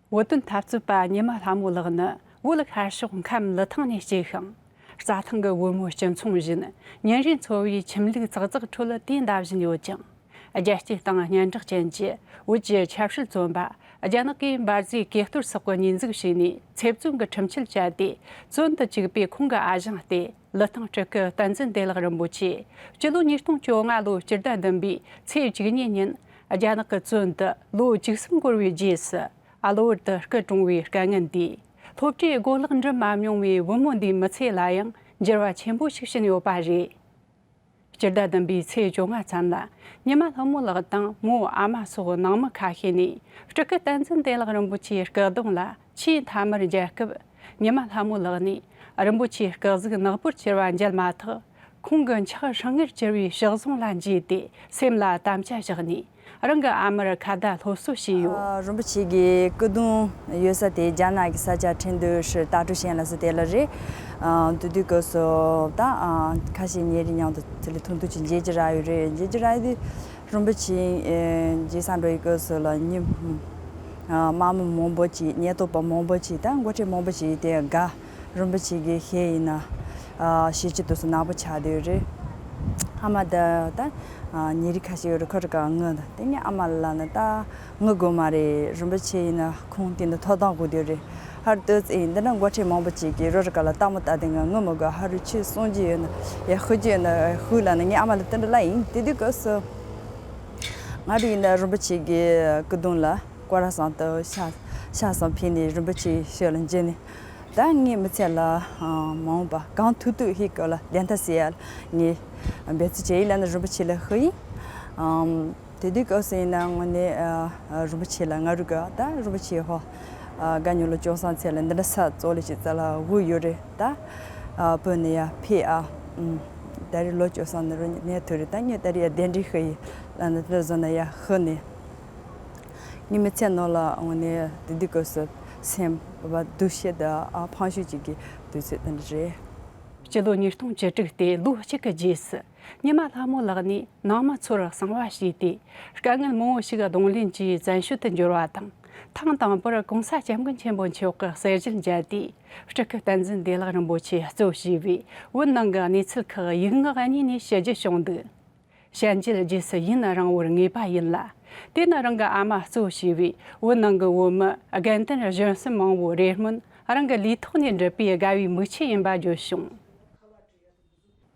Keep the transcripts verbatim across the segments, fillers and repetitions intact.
བོད་དོན་འཐབ་རྩོད་པ་ཉི་མ་ལྷ་མོ་ལགས་ནི་བོད་ཤར་ཕྱོགས་ཁམས་ལི་ཐང་ནས་སྐྱེས་ཤིང་། རྩྭ་ཐང་གི་བོད་མིའི་སྤྱི་མཚུངས་བཞིན་ཉིན་རེའི་འཚོ་བའི་ཁྱིམ་ལུག་ཙག་ཙག་ཁྲོད་དེ་འདའ་བཞིན་ཡོད་ཅིང་། རྒྱལ་སྤྱིའི་སྟེང་སྙན་གྲགས་ཅན་གྱི་བོད་ཀྱི་ཆབ་སྲིད་བཙོན་པ་རྒྱ་ནག་གིས་འབར་རྫས་གས་གཏོར་སོགས་ཀྱི་ཉེས་འཛུགས་བྱས་ནས་ཚེ་བཙོན་གྱི་ཁྲིམས་ཆད་བཅད་དེ་བཙོན་དུ་བཅུག་པའི་ཁོང་གི་ཨ་ཞང་སྟེ། ལི་ཐང་སྤྲུལ་སྐུ་བསྟན་འཛིན་བདེ་ལེགས་རིན་པོ་ཆེ་སྤྱི་ལོ་ཉིས་སྟོང་བཅོ་ལྔ་ལོའི་སྤྱི་ཟླ་བདུན་པའི་ཚེས་བཅུ་གཉིས་ཉིན་རྒྱ་ནག་གི་བཙོན་དུ་ལོ་བཅུ་གསུམ་འགོར་བའི་རྗེས་སུ། གློ་བུར་དུ་སྐུ་གྲོངས་པའི་དཀའ་ངལ་འདིས། སློབ་གྲྭའི་གོ་ལག་འགྲིམ་མ་མྱོང་བའི་བུ་མོ་འདིའི་མི་ཚེ་ལ་ཡང་འགྱུར་བ་ཆེན་པོ་ཞིག་ཕྱིན་ཡོད་པ་རེད། སྤྱི་ཟླ་བདུན་པའི་ཚེས་བཅོ་ལྔ་ཙམ་ལ། ཉི་མ་ལྷ་མོ་ལགས་དང་མོའི་ཨ་མ་སོགས་ནང་མི་ཁ་ཤས་ནས། སྤྲུལ་སྐུ་བསྟན་འཛིན་བདེ་ལེགས་རིན་པོ་ཆེའི་སྐུ་གདུང་ལ་ཆེས་མཐའ་མར་མཇལ་སྐབས། ཉི་མ་ལྷ་མོ་ལགས་ནས་རིན་པོ་ཆེའི་སྐུ་གཟུགས་ནག་པོར་གྱུར་བ་མཇལ་མ་ཐག། ཁོང་གི་ཕྱག་ཧྲང་ངེར་གྱུར་བའི་ཕྱག་ཟུང་ལ་མཇལ་ཏེ། སེམས་ལ་དམ་བཅའ་བཞག་ནས། རང་གི་ཨ་མར་ཁ་བརྡ་སློབ་གསོ་བྱས་ཡོད། ཨ། རིན་པོ་ཆེ་གི་སྐུ་གདུང་ཡོད་ས་དེ་རྒྱ་ནག་གི་ས་ཆ་ཁྲིན་ཏུའུ་ཧྲི་ཏ་ཀྲུའུ་ཞན་ལ་སུ་དེ་ལ་རེད། ཨ། དེ་དུས་སྐབས་སུ་ད། ཨ། ཁ་ཤས་ཉེ་རིང་མཉམ་དུ་དེ་ལ་ཐུང་ཐུང་ཅིག་མཇལ་གྱི་རག་ཡོད་རེད། མཇལ་གྱི་རག་ཡོད་དུས་རིན་པོ་ཆེ། ཨེ། མཇལ་ས་འགྲོ་ཡི་སྐབས་སུ་ལ་མི། ཨ། དམག་མི་མང་པོ་ཅིག་ཉེན་རྟོག་པ་མང་པོ་ཅིག་དང་འགོ་ཁྲིད་མང་པོ་ཅིག་དེ་དགའ། རིན་པོ་ཆེ་གི་ཤེས་ཡིན་ན། ཨ། ཤེས་ཀྱི་དུས་སུ་ནག་པོ་ཆགས་བསྡད་ཡོད་རེད། ཨ་མ་ད་ད། ཨ། ཉེ་རིགས་ཁ་ཤས་ཡོད་རེད། ཁོ་རེ་ག་ངུ་ད། དེ་ངས་ཨ་མ་ལ་ལབ་ན་ད་ངུ་དགོས་མ་རེད། རིན་པོ་ཆེ་ཡིན་ན་ཁོང་དེ་འདྲ་ཐོབ་ཐང་དགོས་དེ་རེད། ཧར་ཏོ་ཙེ་ཡིན་འདི་འདྲ་འགོ་ཁྲིད་མང་པོ་ཅིག་གིས་རོ་རེ་ག་ལ་ལྟད་མོ་ལྟ་དེ་ང་ངུ་མི་དགོས། ཧ་རུ་ཆོས་གསུང་རྒྱུ་ཡོད་ན་ཡ་ཤོད་རྒྱུ་ཡོད་ན་ཤོད་ལབ་ན་ངས་ཨ་མ་ལ་དེ་འདྲ་ལབ་ཡིན། དེ་དུས་སྐབས་སུ། ང་རང་ཡིན་ན་རིན་པོ་ཆེ་གི་སྐུ་གདུང་ལ་སྐོར་ར་བསམ་དུ་ཤ་ཤ་བསམ་ཕེབས་ནས་རིན་པོ་ཆེའི་ཞབས་ལ་འཇུས་ནས། ད་ངའི་མི་ཚེ་ལ་མ་འོངས་པ་གང་ཐུབ་ཐུབ་ཧིག་གོ་ལ་བདེན་མཐའ་གསལ་ཡ་ངས་འབད་བརྩོན་བྱས་ཡིན་ལབ་ན་རིན་པོ་ཆེ་ལ་ཞུ་ཡིན། དེ་དུས་སྐབས་སུ་ཡིན་ན་དངོས་གནས་རིན་པོ་ཆེ་ལ་ང་རུ་ག་ད་རིན་པོ་ཆེ་ཧོ་དགའ་ཉོ་ལོ་ཅོ་སང་ཚེ་ལ་འདི་འདྲ་ས་ཙོ་ལི་ཅི་ཙ་ལ་བུ་ཡོད་རེད་ད། བུ་ནི་ཡ་ཕེ་ཨ། ད་རེས་ལོ་ཅོ་སང་ནི་རུ་ནས་ཐུ་རེད། ད་ངས་ད་རེས་ཡ་གདན་འདྲེན་ཞུ་ཡིན་ལབ་ན་དེ་བཟོ་ན་ཡ་ཞུ་ནས། ངའི་མི་ཚེ་ནང་ལ་འོང་ནས་དེ་དུས་སྐབས་སུ་སེམས་པ་སྡུག་ཤེས་དང་ཨ་ཕངས་ཤུགས་ཅིག་གི་དུས་ཚོད་དེ་འདྲ་རེད། སྤྱི་ལོ་ཉིས་སྟོང་བཅུ་དྲུག་སྟེ་ལོ་གཅིག་གི་རྗེས་སུ་ཉི་མ་ལྷ་མོ་ལགས་ནས་ནང་མི་ཚོར་གསང་བ་བྱས་ཏེ། དཀའ་ངལ་མང་བོ་ཞིག་གདོང་ལེན་གྱིས་བཙན་བྱོལ་དུ་འབྱོར་བ་དང་། ཐེངས་དང་པོར་གོང་ས་སྐྱབས་མགོན་ཆེན་པོ་མཆོག་གི་གསེར་ཞུ་མཇལ་ཏེ། སྤྲུལ་སྐུ་བསྟན་འཛིན་བདེ་ལེགས་རིན་པོ་ཆེ་གཙོ་བྱས་པའི་བོད་ནང་གི་གནས་ཚུལ་ཁག་ཡིག་ངག་གཉིས་ནས་ཞི་རྒྱས་བྱུང་འདུག། ཞལ་མཇལ་རྗེས་སུ་ཡུན་རིང་བོར་ངེས་པ་ཡིན་ལ། དེ་ནི་རང་གི་ཨ་མ་གཙོ་བྱས་པའི་བོད་ནང་གི་བོད་མི་དགའ་ལྡན་གཞོན་གསུམ་མང་བོ་རེ་སྨོན་རང་གི་ལུས་ཐོག་ནས་འགྲུབ་པའི་དགའ་བའི་མིག་ཆུ་ཡིན་པ་བརྗོད་བྱུང་།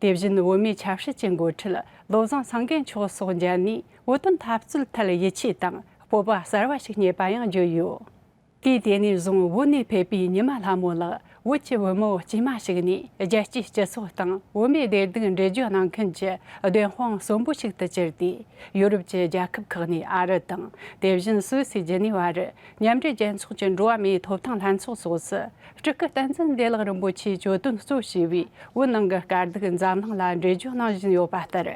དེ་བཞིན་བོད་མིའི་ཆབ་སྲིད་ཀྱི་འགོ་ཁྲིད་བློ་བཟང་སེང་གེ་མཆོག་སོགས་མཇལ་ནས་བོད་དོན་འཐབ་རྩོད་ཐད་ཡིད་ཆེས་དང་སྤོབས་པ་གསར་བ་ཞིག་རྙེད་པ་ཡང་བརྗོད་ཡོད། དུས་དེ་ནས་བཟུང་བོད་ནས་ཕེབས་པའི་ཉི་མ་ལྷ་མོ་ལགས་བོད་ཀྱི་བུ་མོ་དཀྱུས་མ་ཞིག་ནས་རྒྱལ་སྤྱིའི་སྤྱི་ཚོགས་དང་བོད་མིའི་བདེ་སྡུག་འགྲེལ་བརྗོད་གནང་མཁན་གྱི་བདེན་དཔང་གསོན་པོ་ཞིག་ཏུ་གྱུར་ཏེ། ཡོ་རོབ་ཀྱི་རྒྱལ་ཁབ་ཁག་ནས་ཨ་རི་དང་། དེ་བཞིན་སུད་སི་ཇི་ནི་ཝ་རུ་མཉམ་འབྲེལ་རྒྱལ་ཚོགས་ཀྱི་འགྲོ་བ་མིའི་ཐོབ་ཐང་ལྷན་ཚོགས་སོགས་སུ་སྤྲུལ་སྐུ་བསྟན་འཛིན་བདེ་ལེགས་རིན་པོ་ཆེའི་གྱོད་དོན་གཙོ་བྱས་པའི་བོད་ནང་གི་དཀའ་སྡུག་འཛམ་གླིང་ལ་འགྲེལ་བརྗོད་གནང་བཞིན་ཡོད་པ་ལྟར།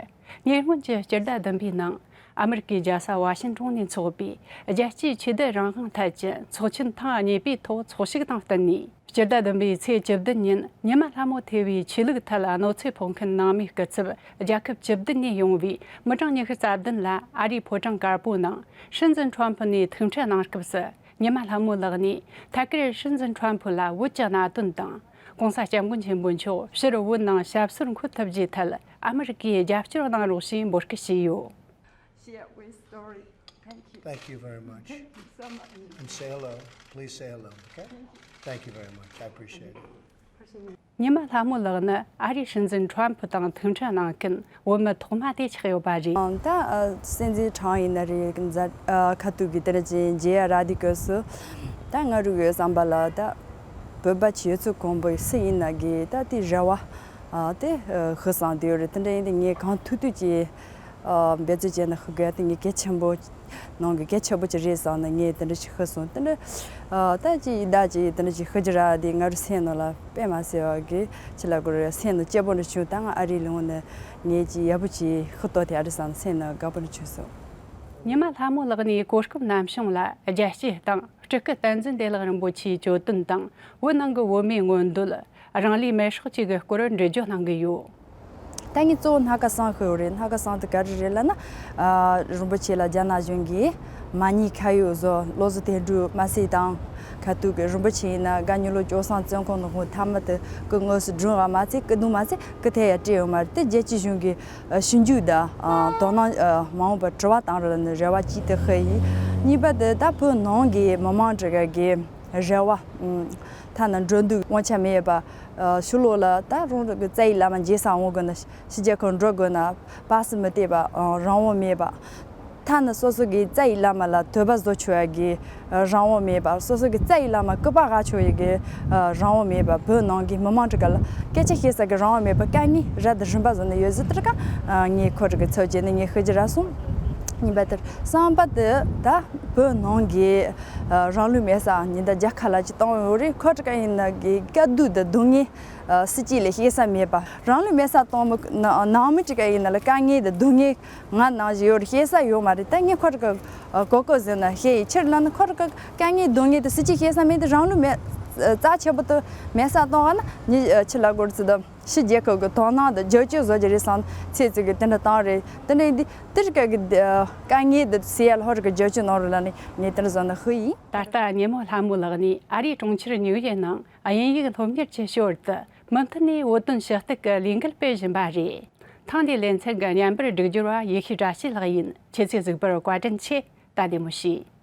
ཉེ་སྔོན་གྱི་སྤྱི་ཟླ་བདུན་པའི་ནང་ཨ་མི་རི་ཀའི་རྒྱལ་ས་ཝ་ཤིང་ཊོན་ནས་འཚོགས་པའི་རྒྱལ་སྤྱིའི་ཆོས་དད་རང་དབང་ཐད་ཀྱི་ཚོགས་ཆེན་ཐེངས་གཉིས་པའི་ཐོག་འཚོགས་ཞུགས་དང་བསྟུན་ནས། སྤྱི་ཟླ་བདུན་པའི་ཚེས་བཅུ་བདུན་ཉིན་ཉི་མ་ལྷ་མོ་ཐེ་བའི་ཆོས་ལུགས་ཐད་གནོད་འཚེ་ཕོག་མཁན་ནང་མིའི་སྐུ་ཚབ་རྒྱལ་ཁབ་བཅུ་བདུན་ནས་ཡོང་བའི་མི་གྲངས་ཉི་ཤུ་རྩ་བདུན་ལ་ཨ་རིའི་ཕོ་བྲང་དཀར་པོའི་ནང་སྲིད་འཛིན་ཁྲོམ་ཕུ་ནས་ཐུག་འཕྲད་གནང་སྐབས་སུ། ཉི་མ་ལྷ་མོ་ལགས་ནས་ཐད་ཀར་སྲིད་འཛིན་ཁྲོམ་ཕུ་ལ་བོད་ཀྱི་གནད་དོན་དང་། གོང་ས་སྐྱབས་མགོན་ཆེན་པོ་མཆོག་ཕྱིར་བོད་ནང་ཞབས་སོར་འཁོད་ཐུབ་རྒྱུའི་ཐད་ཨ་མི་རི་ཀས་རྒྱབ་སྐྱོར་གནང་རོགས་ཞེས་འབོད་སྐུལ་བྱས་ཡོད། Share with story. Thank you. Thank you very much. Thank you so much. And say hello. Please say hello, okay? Thank you very much. I appreciate it. ཉི་མ་ལྷ་མོ་ལགས་ནི་ཨ་རིའི་སྲིད་འཛིན་ཁྲོམ་ཕུ་དང་ཐུག་འཕྲད་གནང་མཁན་བོད་མི་ཐོག་མ་དེ་ཆགས་ཡོད་པ་རེད། ད་སྲིད་འཛིན་ཁྲོམ་ཡིན་ན་རེད། ཁ་ཐུག་གི་དེ་འདྲ་ཅིག་མཇལ་ཡ་རག་དུས་སྐབས་སུ། ད་ང་རང་གི་བསམ་པ་ལ་ད་བོད་པ་ཆོས་ཚོགས་གོང་བུ་སུ་ཡིན་ན་གི་ད་དེ་རེ་བ་དེ་ཞུ་བསམ་དུ་ཡོད་རེད། དེ་འདྲ་ཡིན་དུས་ངས་གང་ཐུབ་ཐུབ་ཀྱིས། ཨ། འབད་བརྩོན་བྱས་ན་ཞུ་དགོས་ཡ་དེ་ངས་གལ་ཆེན་པོ་ནང་གི་གལ་ཆེན་པོ་ཅིག་རེད་བསམ་ནས་ངས་དེ་འདྲ་ཞིག་ཞུས་སོང་། དེ་འདྲ། ཨ། ད་ཅིག་ཡི་དྭགས་ཅིག་དེ་འདྲ་ཞིག་ཞུ་རྒྱུ་རག་དེ་ང་རང་སེམས་ནང་ལ་དཔེ་མ་སྲིད་པ་གི་ཅི་ལབ་དགོས་རེད། སེམས་ནང་སྐྱིད་པོ་འདྲ་བྱུང་། ད་ང་ཨ་རིའི་ལུང་ནས་ངས་ཅིག་ཡག་པོ་ཅིག་ཞུ་ཐུབ་ཐལ་རེད་བསམ་ནས་སེམས་ནང་དགའ་པོ་འདྲ་བྱུང་སོང་། ཉི་མ་ལྷ་མོ་ལགས་ནས་གོ་སྐབས་ནམ་བྱུང་ལ་རྒྱལ་སྤྱིའི་སྟེང་སྤྲུལ་སྐུ་བསྟན་འཛིན་བདེ་ལེགས་རིན་པོ་ཆེའི་གྱོད་དོན་དང་བོད་ནང་གི་བོད་མིའི་མངོན་འདོད། རང་ལུས་མེར་སྲེག་བཅས་ཀྱི་སྐོར་འགྲེལ་བརྗོད་གནང་གི་ཡོད། ད་ངས་གཙོ་བོ་སྣ་ཁ་བསང་ཤོད་ཡོད་རེད། སྣ་ཁ་བསང་དེ་ག་རེ་རེད་ལབ་ན། ཨ། རིན་པོ་ཆེ་ལ་རྒྱ་ནག་གཞུང་གིས་མ་ཉེས་ཁ་གཡོག་བཟོ། བློ་བཟང་དོན་གྲུབ་མ་བསད་དང་། ཁ་ཐུག་གི་རིན་པོ་ཆེ་ཡིན་ན་དགའ་ཉི་ལོ་སྐྱོ་སང་བཙོན་ཁང་ནང་ཁོང་མཐའ་མ་དེ་སྐུ་དངོས་སུ་བསྒྲུངས་པ་མ་ཚད། སྐུ་གདུང་མ་ཚད་སྐུ་ཐལ་ཡང་སྤྲད་ཡོད་མ་རེད། དེ་རྒྱལ་སྤྱིའི་གཞུང་གིས་ཞིབ་འཇུག་དང་། ཨ། དོ་སྣང་མང་བོ་དྲི་བ་བཏང་རོགས་ལབ་ནས་རེ་བ་གཅིག་དེ་ཤོད་ཡིན། གཉིས་པ་དེ་ད་བོད་ནང་གི་མི་མང་དེ་ག་གི་རེ་བ། ཐ་ན་འགྲོ་འདུག་དབང་ཆ་མེད་པ། ཨ། ཕྱི་ལོགས་ལ་ད་རང་རང་གི་རྩ་བའི་བླ་མ་མཇལ་ས་འོང་དགོས་ན། ཕྱི་རྒྱལ་ཁག་འགྲོ་དགོས་ན་པ་སི་མི་སྟེར་བ། ཨ། རང་དབང་མེད་པ། ཐ་ན་སོ་སོ་གི་རྩ་བའི་བླ་མ་ལ་དད་པ་བཟོ་ཆོག་ཡ་གི་རང་དབང་མེད་པ། སོ་སོ་གི་རྩ་བའི་བླ་མ་སྐུ་པར་ཕབ་ཆོག་ཡ་གི་རང་དབང་མེད་པ། བོད་ནང་གི་མི་མང་དེ་ག་ལ་སྐད་ཆ་བཤད་ས་གི་རང་དབང་མེད་པ། དཀའ་ངལ་རབ་དང་རིམ་པ་བཟོ་ནས་ཡོད་ཟེར། དེ་ག་ངས་ཁོ་དེ་གི་ཚབ་བྱས་ནས་ངས་ཤོད་རྒྱུ་རག་སོང་། གཉིས་པ་དེ། གསུམ་པ་དེ་ད་བོད་ནང་གི་རང་ལུས་མེར་སྲེག་ཉིན་ལྟར་བརྒྱ་ཁ་ལ་གཅིག་བཏང་ཡོད་རེད། ཁོ་དེ་ག་ཡིན་ན་གི་དཀའ་སྡུག་དང་སྡུག་བསྔལ་སྲིད་སྤྱི་ལ་བཤད་ས་མེད་པ། རང་ལུས་མེར་སྲེག་བཏང་མི་ནང་མི་དེ་ག་ཡིན་ན་ལ་དཀའ་ངལ་དང་སྡུག་བསྔལ་ང་ནང་བཞིན་ཡོད་རེད། བཤད་ས་ཡོད་མ་རེད། ད་ངས་ཁོ་དེ་ག་གོ་གོ་ཟེར་ན་བཤད་ཡི་ཕྱིར་ལབ་ན། ཁོ་དེ་ག་དཀའ་ངལ་སྡུག་བསྔལ་དེ་སྲིད་སྤྱི་བཤད་ས་མེད་དེ། རང་ལུས་མེར་རྩ་ཆེན་པོ་དེ་མེར་སྲེག་བཏང་བ་ན་ཉི་ཕྱི་ལ་སྒོར་ཚིག་དང་། ཕྱི་རྒྱལ་ཁབ་ཀྱི་དོ་སྣང་དང་རྒྱབ་སྐྱོར་བཟོ་རྒྱུ་རེད་བསམ་ཚེ་ཚུལ་གྱི་དེ་འདྲ་བཏང་རེད། དེ་འདྲ་ཡིན་དུས་དེར་སྐབས་ཀྱི་དཀའ་ངལ་དེ་སེལ་ཡ་ལ་ཧོར་གྱི་རྒྱབ་སྐྱོར་གནང་རོགས་ལབ་ནས་ངས་དེ་འདྲ་བཟོ་ན་ཧུ་ཡིན། ད་ལྟ་ཉི་མ་ལྷ་མོ་ལགས་ནི་ཨ་རིའི་གྲོང་ཁྱེར་ཉིའུ་ཡོག་ནང་དབྱིན་ཡིག་སློབ་གཉེར་གྱི་ཞོར་དུ་མུ་མཐུད་ནས་བོད་དོན་ཞུ་གཏུག་གི་ལས་འགུལ་སྤེལ་བཞིན་པ་རེད། ཐེངས་འདིའི་ལེ་ཚན་གྱི་བརྙན་པར་སྒྲིག་སྦྱོར་བ་ཡེ་ཤེས་བཀྲ་ཤིས་ལགས་ཡིན། ཁྱེད་ཚོས་གཟིགས་པར་བཀའ་དྲིན་ཆེ། ད་བདེ་མོ་བྱོས།